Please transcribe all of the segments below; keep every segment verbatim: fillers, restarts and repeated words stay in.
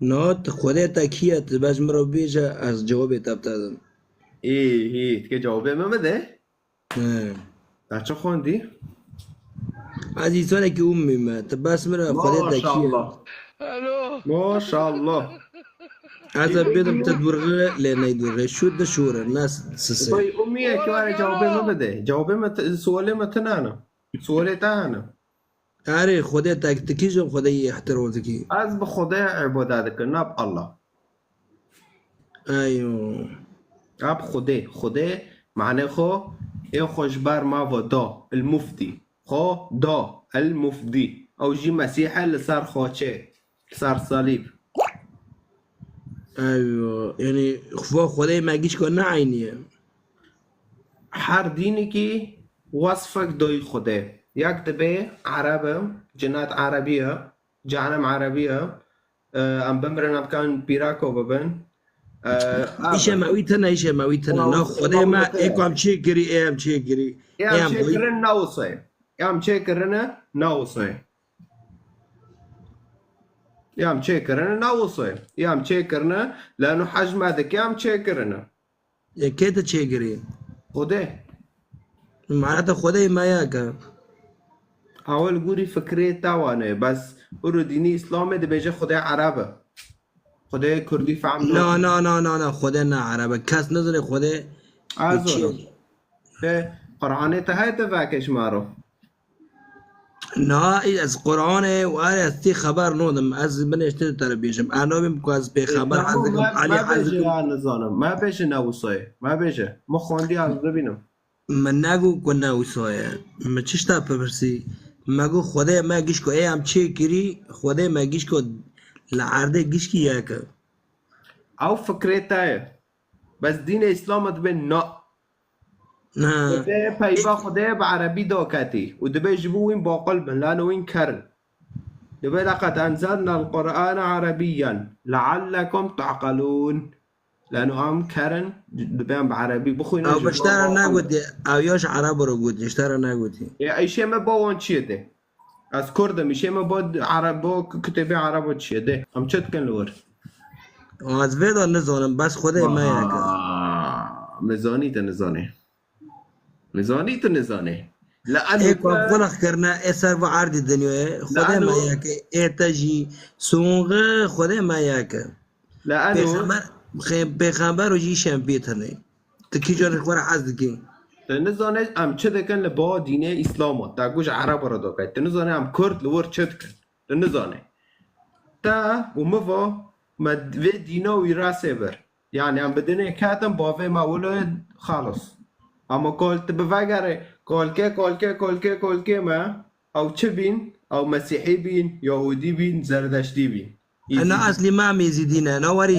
Na, tu Xwedê te kî ye? Tu bes min re bêje, ez cewabê te bi te dim. Î, î, tu kê cewabê min bide? He. Te çi xwendî? Ez însanekî ummî me. Tu bes min re Xwedê te kî ye? Maşallah. Maşallah. Ez ê bêdim tu dûrxî lê neyê dûrxî. Şû dişûre, ne sisê. Vay ummiye ki were cevabê min bide. Cevabê min, sualê min tine ne. Sualê te hene. Erê, Xwedê te, tu kî ji Xwedê yî îhtiram dikî? Ez bi Xwedê îbade dikim, ne bi Allah. Eyo. Ab Xwedê. Xwedê mane xwe, ê xwe ji ber me ve da, el mufdî. Xwe da, el mufdî. Ew jî Mesîh e li ser xaçê, li ser salîb. Eyo. Yanî xwe Xwedê me gişko ne eynî ye. Her dînekî wesfek doy Xwedê. Yek dibe Ereb e, cinet Erebî ye, cehennem Erebî ye. E, em bimirin, em kan pîrako bibin. E, Îşe me wî tine, îşe me wî tine. Na Xwedê me ê ku em çê kirî, ê em çê kirî. Ê em çê kirin ne wisa ye. Ê em çê kirine ne wisa ye. Ê em çê kirine ne wisa ye. Ê em çê kirine, leno hej me dike em çê kirine. Ê kê te çêkirî? Xwedê. Mane te Xwedê me yek e. Ew li gorî fikrê te wane. Bes û dînî Îslamê dibêje Xwedê Ereb e. Xwedê Kurdî fehm Na, na, na, na, na, Xwedê ne Ereb e. Kes nizane Xwedê Ez çi ye. Te Qur'anê te heye te veke ji maro. Na, ez Qur'anê û erê ez tê xeber nodim. Ez binêşte te re bêjim. Ez nabim ku ez pêxember hez dikim, Elî hez dikim. Nizanim. Me bêje ne wisa ye. Me bêje. Me xwendî ez dibînim. Min negot ku ne wisa ye. Min çi ji te pirsî? Me got Xwedê me gişko ê em çê kirî, Xwedê me gişko li erdê gişkî yek e. Ew fikrê te ye. Bes dînê Îslamê dibê na. Xwedê peyva Xwedê bi erebî daketî û dibê ji bo wîn baqil bin, lano wîn kerin. Dibê leqed enzelnel Qur'ane erebiyyen leallekum ta'qilûn. Lano em kerin, dibê em bi erebî bixwînin. Ew ji bo te re negotiye, ew ya ji erebo re gotiye, ji te re negotiye. Ê, îşê me bo wan çi ye de? Ez Kurd im, îşê me bo Erebo, kitêbê Erebo çi ye de? Em çi dikin li wir? Ez vê de nizanim, bes Xwedê me yek e. Me zanî te nizanê. Me zanî tu nizanê. Ê ku em xulix kirine, ê ser va erdî dinyayê, Xwedê me yek e, ê te jî, sûnxi Xwedê me yek e. Pêxember, pêxember û jî şempî tine. Tu kî carê xwe re hez dikî? Tu nizanê em çi dikin li ba dînê Îslam e. Te got ji Erebo re dakay. Tu nizanê em Kurd li wir çi dikin. Tu nizanê. Te û min va me vê dîna wî resê bir. Yani em bi dinê ketin bavê me wilo xalos. Ama kol tu bi vegerê kolkê, kolkê, kolkê, kolkê me ew çi bîn? Ew Mesîhî bîn, Yahûdî bîn, Zerdeştî bîn. Na eslî me em Êzîdî ne. Na werî,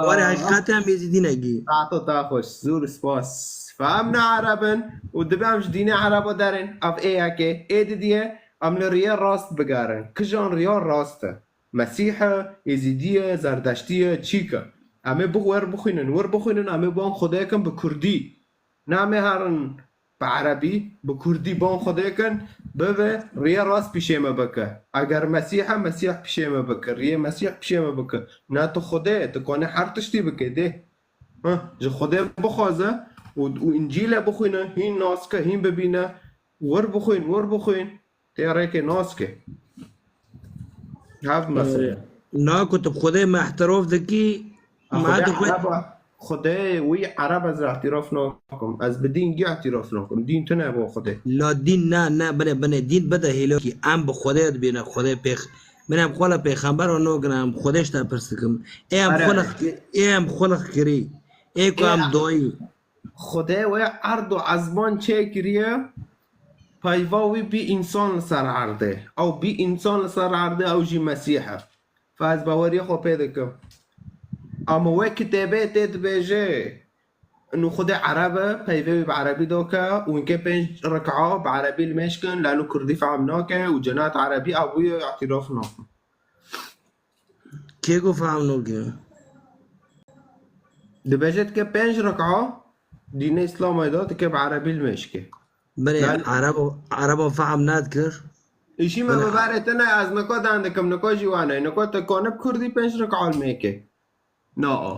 werî heqîqetê em Êzîdî ne gî. Saeto te xweş. Zor spas. Fe em ne Ereb in û dibe em ji dînê Erebo derên. Ev ê yekê. Ê didiyê em li riyê rast bigerin. Kijan riya rast e? Mesîh e, Êzîdî ye, Zerdeştî ye, çîk e? Em ê bi wer bixwînin, wir bixwînin, em ê ban Xwedê kin bi Kurdî. Ne em ê herin bi erebî, bi kurdî ban Xwedê kin, bibe riyê rast pîşê me bike. Eger Mesîh e, Mesîh pîşê me bike, riyê Mesîh pîşê me bike. Na tu Xwedê, tu kanê her tiştî bike dê. Ha, ji Xwedê bixwaze û, û Încîlê bixwîne, hîn nas ke, hîn bibîne, wir bixwîn, wir bixwîn. Tê rêkê nas ke. Hev mesele. Na ku tu Xwedê me ihtirof dikî, Xwedê Ereba, Xwedê wî Ereb ez îtiraf nakim. Ez bi dîn gî îtiraf nakim. Dîn tune bo Xwedê. La dîn ne, ne, binê, binê, dîn bide hêlokî. Em bi Xwedê dibîne, Xwedê pêx-, min em xwe le pêxember û nogin, em Xwedê ji te pirs dikim. Ê em xulix ki-, ê em xulix kirî. Ê ku em doyî. Xwedê wê erd û ezman çêkiriye, peyva wî bî însan li ser erdê. Ew bî însan li ser erdê, ew jî Mesîh e. Fe ez baweriyê xwe pê dikim. Ama wê kitêbê tê dibêje, nû Xwedê Ereb e, peyvê wî bi erebî doke, û hinkê pênc rika bi erebî li mêj kin, lano kurdî fehm nake û cenat erebî abûye îtiraf nakin. Kê got fehm nake? Dibêje dike pênc reka dînê Îslamê de dike bi erebî li mêşkê. Belê, Erebo, Erebo fehm nadikir. Îşî me bi berê tine, ez nika dan dikim, nika jî wane. Nika te kane bi kurdî pênc rika almêke. Na a.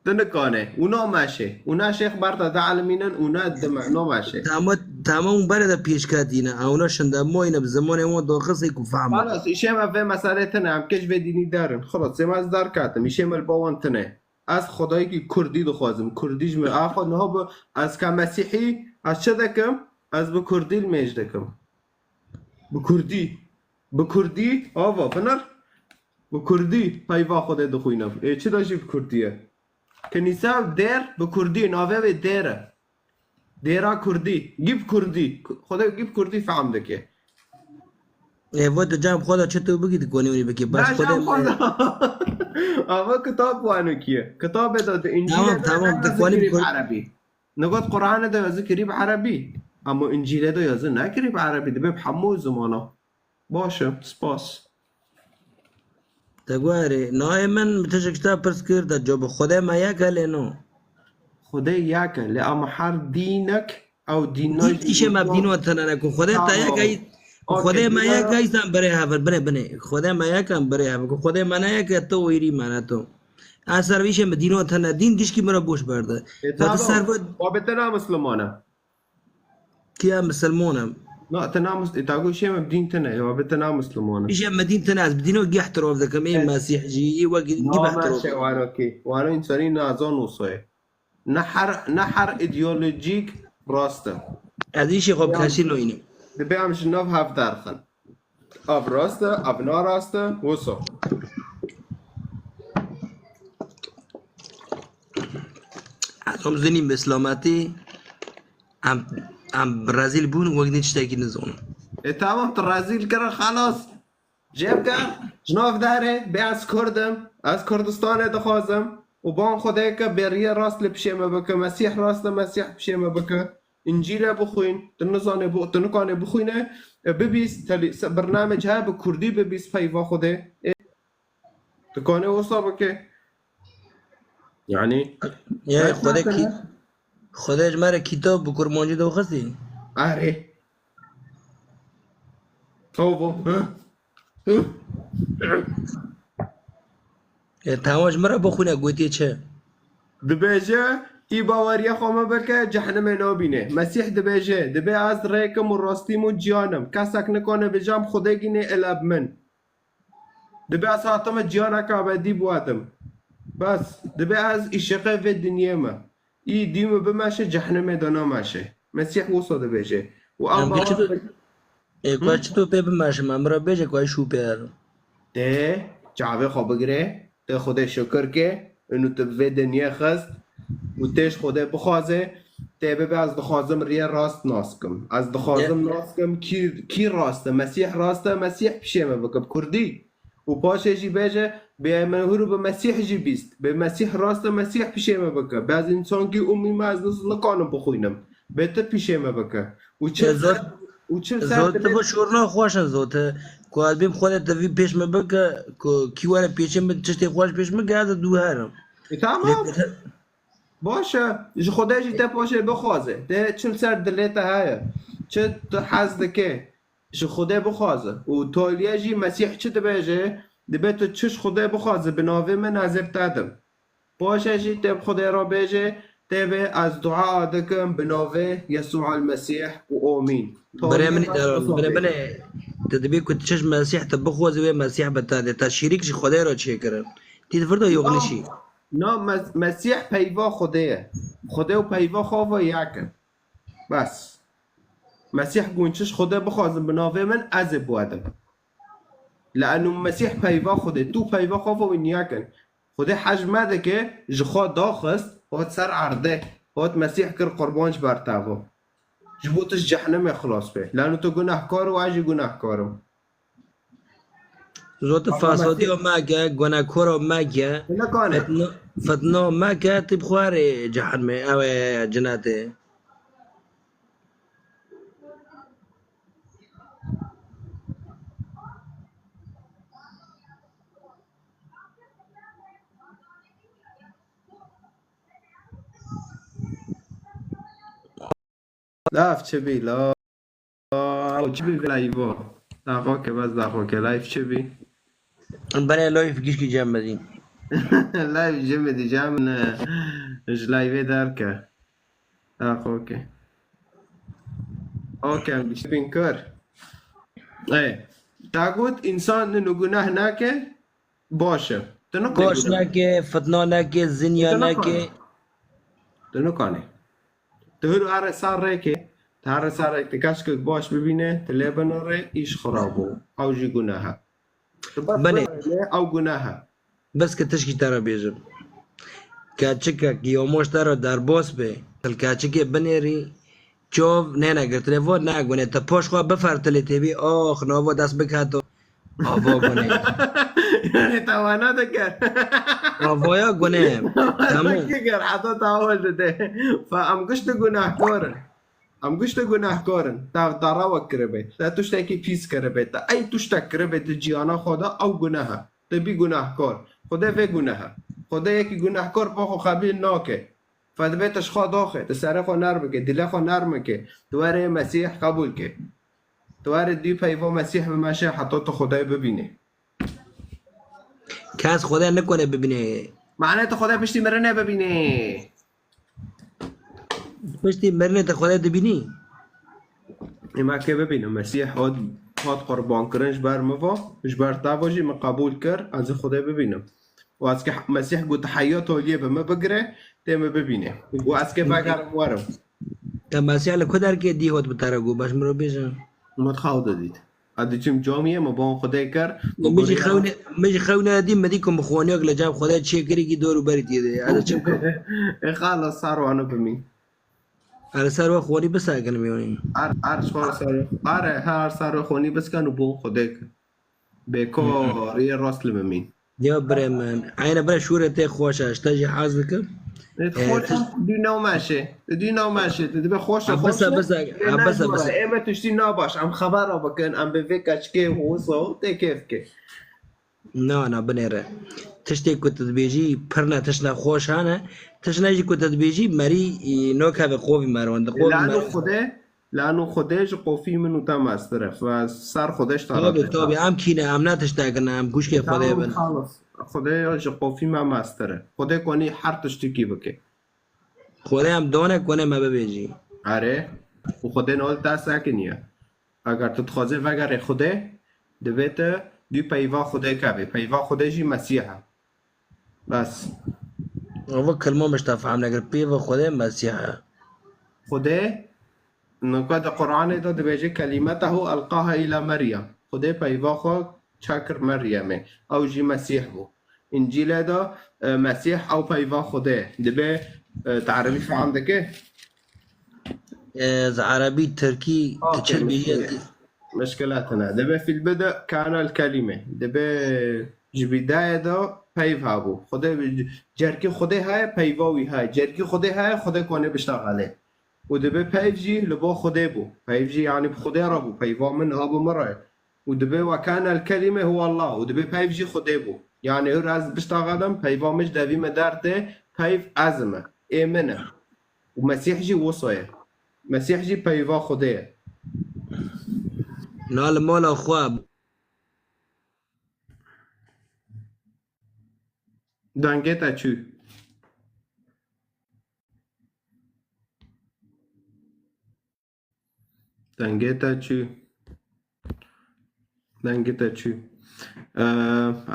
Te nikane. Û na meşe. Û na şêx berta te elimînin û na dime. Na meşe. Tamam, tamam, û berê de pêşketîne. Ewna şinde moyne bi zimanê wan daxisê ku fehme. Xalas, îşê me vê meselê tine. Em kêş vê dînî derin. Xalas, ê me ez derketim. Îşê me li ba wan tine. Ez xwedayekî kurdî dixwazim. Kurdî ji min. A xwe niha bi, ez ka mesîhî, ez çi dikim? Ez bi kurdî li mêj dikim. Bi kurdî. Bi kurdî, ava, binir. Bi kurdî peyva Xwedê dixwînim. Ê çi de jî bi kurdî ye? Kinîse û dêr bi kurdî, navê wê dêr e. Dêra kurdî. Gî bi kurdî. Xwedê gî bi kurdî fehm dike. Ê, vo tu cam xwe de çi tu bigî, tu konî winî bikî. Bas Na xwe de cam xwe de. Ava kitab wano kiye. Kitabê de di Încîlê Tamam, de tamam, ne tu yazî konî kirî bi kur- erebî. Nigot Qur'anê de yazî kirî bi erebî. Ama Încîlê de yazî nekirî bi erebî. Dibe bi hemû zimana. Baş e, spas. Te guherê, nayê min, min tiştek ji te pirs kir, te cewab Xwedê me yek e lê no. Xwedê yek e, lê ama her dînek, ew dîna Dîn jî îşê me bi dîno tene ne ku Xwedê te yek e, Tamam. Okey, Xwedê me dîna yek e, îsan birê hev, binê, binê. Xwedê me yek e, em birê hev. Ku Xwedê me ne yek e, tu û hîrî me ne tu. Ez ser vî îşê me dîno tene, dîn gişkî min re boş berde. E, Xwedê tamam. ser ve Babê te na Misliman e. Kiya Misilmon e. Na, te namus, e, ta got şê me bi dîn tine, ya be te na Misliman e. Îşe me dîn tine, ez bi dîno gî ihtirof dikim, ê Evet. Mesîh jî, ê wek gî Na ihtirof meşe dikim. wano kî. Wano însanî nazan wisa ye. Ne her, ne her îdeolojîk rast e. Ez îşê xwe bi Ya. kesî noyînim. Dibe em ji nav hev derxin. Ev rast e, ev narast e, wisa. Ez hom zinî bi silametî, em, em rezîl bûn, wek nî tiştekî nizanin. E, tamam, tu rezîl kirin, xelas. Jê bike, ji nav derê, bê ez Kurd im, ez Kurdistanê dixwazim û ban Xwedê ke bêriye rast li pişê me bike, Mesîh rast e, Mesîh pişê me bike. Încîle bixwîn, tu nizanê, bu-, tu nikanê bixwîne, e, bibîst, telî-, se-, bernamec heye bi kurdî bibîst peyva Xwedê. E, tu kanê wisa bike. Yani, Ya, dest Xwedê nake kî-, ne? Xwedê ji me re kîtab bi kurmancî doxistî? Erê. Tavo. Hı? Hı? E, tamam, ji min re bixwîne, gotiye çi? Dibêje, î baweriya xwe me bike, cehnimê nabîne. Mesîh dibêje, dibê ez rêk im û rastîm û ciyan im. Kesek nikane bêje em Xwedê gînê ila bi min. Dibê ez hatime ciyaneke ebedî biwedim. Bes, dibê ez îşiqê vê dinyê me. Î dî min bimeşe, cehnimê de nameşe. Mesîh wisa dibêje. Û ev Em bawer çi tu, bi- e, ku Hı? ez çi tu pê bimeşim, em re bêje ku ez şû pê herim. Tê çavê xwe bigire, tê Xwedê şikir ke, û tu bi vê dinyê xist û tê ji Xwedê bixwaze, tê bibe ez dixwazim riyê rast nas kim. Ez dixwazim Ye- nas kim kî, kî rast e, Mesîh rast e, Mesîh pişê me bike bi kurdî. Û paşê jî bêje, bê min hûr û bi Mesîh jî bîst. Bê Mesîh rast e, Mesîh pişê me bike. Bê ez însankî umî me ez niz-, nikanim bixwînim. Bê tu pişê me bike. Û çil Zot, ser, û çil ser zot dibê bu şorna xweş in zot. Ku ez bêm Xwedê te vî pêş me bike, ku kî were pêşê min tiştê xweş pêş min ke ez dû herim. E, tamam. Lê Baş e, ji Xwedê jî te paşê bixwaze. Te çil ser dilê te heye. Çi tu hez dike, ji Xwedê bixwaze. Û toliye jî Mesîh çi dibêje? Dibe tu çi ji Xwedê bixwaze, bi navê min ez ê bi te dim. Paşê jî tê bi Xwedê re bêje, tê bê ez dua dikim bi navê Yesû el Mesîh û omîn. Birê Toliye min, te birê wisa bê. min, tu dibê ku tu çi ji Mesîh te bixwaze wê Mesîh bi te dê. Te şirîk ji Xwedê re çêkirin. Tî di vir de yoxnişî. Na, na, Mes-, Mesîh peyva Xwedê ye. Xwedê û peyva xwe ve yek in. Bes. Mesîh got, çi ji Xwedê bixwazin bi navê min, ez ê biwedim. Le'enû Mesîh peyva Xwedê, tu peyva xwe ve wî niyakin. Xwedê hej me dike, ji xwe daxist, hat ser erdê, hat Mesîh kir qurban ji ber te ve. Ji bo tu ji cehnimê xilas bê. Le'enû tu gunehkar û ez jî gunehkar im. Zot Ama fesadiya Mesîh meke, gunekora meke, Nekane. fitna, fitna meke, tu bi xwe rê cehenmê, ew ê cinetê. Laf çi bî la? Çi bî vê la îvo? Daxo ke bes daxo ke live çi bî? Bere live gişkî cem medî. Live ji min dî cem ne, ji live derke. Daxo ke. Ok, em giştî bin kir. Ê, ta got însan nû gunah nake, baş e. Tu nikane Goş gunah. Nake, fitna nake, zinya Tu nake. Nikane. Tu nikane. Tu hûr are sar rêkê, tu here sar rêkê, tu keşkek baş bibîne, tu lê binirê, îş xirab bû. Ew jî gunah e. Tu bes Belê. Binirê, ew gunah e. Bes ke tişkî te re bêjim. Keçikek ya moş te re derbas be, til keçikê binêrî, çav nêne girtinê, va ne gune, te paş xwe bifertilê tê bî, ax, nava dest biketo. Ava gune. Yani tawana dikir. Avaya gune. Tamam. Dikir, heta tawa dide. Fa em gişt gunahkar in. Em gişt gunahkar in. Ta, ta rawa kiribe. Ta tiştekî pîs kiribe. Ta ey tiştek kiribe di ciyana xwe de, ew gunah e. Tu bî gunahkar. Xwedê vê gunah e. Xwedê yekî gunahkar pa xwe qebîl nake. Fe dibê tu ji xwe doxê, tu serê xwe nerm bike, dilê xwe nerm bike, tu were Mesîh qebûl ke. Tu were dî peyva Mesîh bimeşe heta tu Xwedê bibînî. Kes Xwedê nikone bibîne. Mane tu Xwedê piştî mirinê bibînî. Piştî mirinê tu Xwedê dibînî. Ê me kê bibînim, Mesîh hat, hat qurbankirin ji ber min va, ji ber te va jî min qebûl kir, ez ê Xwedê bibînim. Û ez ke Mesîh got, heya toliyê bi min bigire, tê min bibîne. Û ez ke vegerim werim. Te Mesîh li ku derkê dî hot bi te re got, baş min re bêje. Min xew de dît. Ez diçim camiyê, min ban Xwedê kir. Min jî xew ne, min jî xew ne dî, min dî ku min xwaniyak li cem Xwedê çêkirî kî dor û berî tê de. Ez diçim ku. Ê xalas, sar wana bimîn. Ez li ser we xwanî bisekinim yanî. Ar, ar, sar, sar, are, her sar we xwanî bisken û bon Xwedê kir. Bêko riyê rast li bimîn. Ya birê min. Eyne bire şûrê tê xweş e. Ji te jî hez dikim. Ê, Ee, xweş e, dû nav meşê. Dû nav meşê. Tu dibe xweş e, Ha, xweş bise, e. bise, Lê ha, bise, nejmere. Bise. Ê me tiştî nabaş. Em xebera bikin. Em bi vê keçikê wisa tê kêf ke. Na, na, binêre. Tiştê ku tu dibêjî pir ne, tişt ne xweş hene. Tişt ne jî ku tu dibêjî merî, e, nokeve qovî merwan. Di qovî Lano merwan. Xwedê, lano Xwedê ji qofî min û te mestir e. Fe ser Xwedê ji te re Tabi, bê. Tabi, em kî ne, em ne tiştek ne, em guşkê Xwedê Tamam, bin. Xalas. Xwedê ji qofî me mestir e. Xwedê konî her tiştekî bike. Xwedê em done kone me bibêjî. Erê. Û Xwedê nol te sekiniye. Eger tu dixwazî vegerê Xwedê, divê tu dû peyva Xwedê kevî. Peyva Xwedê jî Mesîh e. Bes. Ev kilma min ji te fehm nekir. Peyva Xwedê Mesîh e. Xwedê, nika di Quranê de dibêje, "Kelimetehu elqaha îla Meryem." Xwedê peyva xwe çekir Meryemê. Ew jî Mesîh bû. Încîlê de, e, Mesîh ew peyva Xwedê. Dibe, e, tu erebî fehm dike? Ez erebî, tirkî, tu çi dibêjî? Mişkile tune. Dibe fî lbide kane el kelîme. Dibe ji bîdayê de peyv hebû. Xwedê, cerkî Xwedê heye, peyva wî heye. Cerkî Xwedê heye, Xwedê kone bişta xelê. Û dibe peyv jî li bo Xwedê bû. Peyv jî, yanî, bi Xwedê re bû. Peyva min hebû min re. Û dibe "Ve kane el kelîme huwa Allah." Û dibe peyv jî Xwedê bû. Yanî, hûr ez bişta xedim, peyva min ji devî me dertê, peyv ez me. Ê min e. Û Mesîh jî wisa ye. Mesîh jî peyva Xwedê ye. Na li mala xwe. Dengê te çû. Dengê te çû. Dengê te çû. Ee,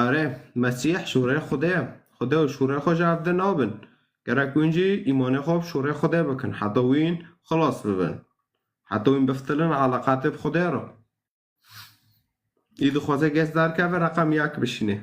erê, Mesîh şûrê Xwedê ye. Xwedê û şûrê xwe ji hev di nabin. Gerek wîn jî îmanê xwe bi şûrê Xwedê bikin. Heta wîn xilas bibin. Heta wîn biftilin eleqatê bi Xwedê re. Î dixwaze gez derkeve, reqem yek bişîne.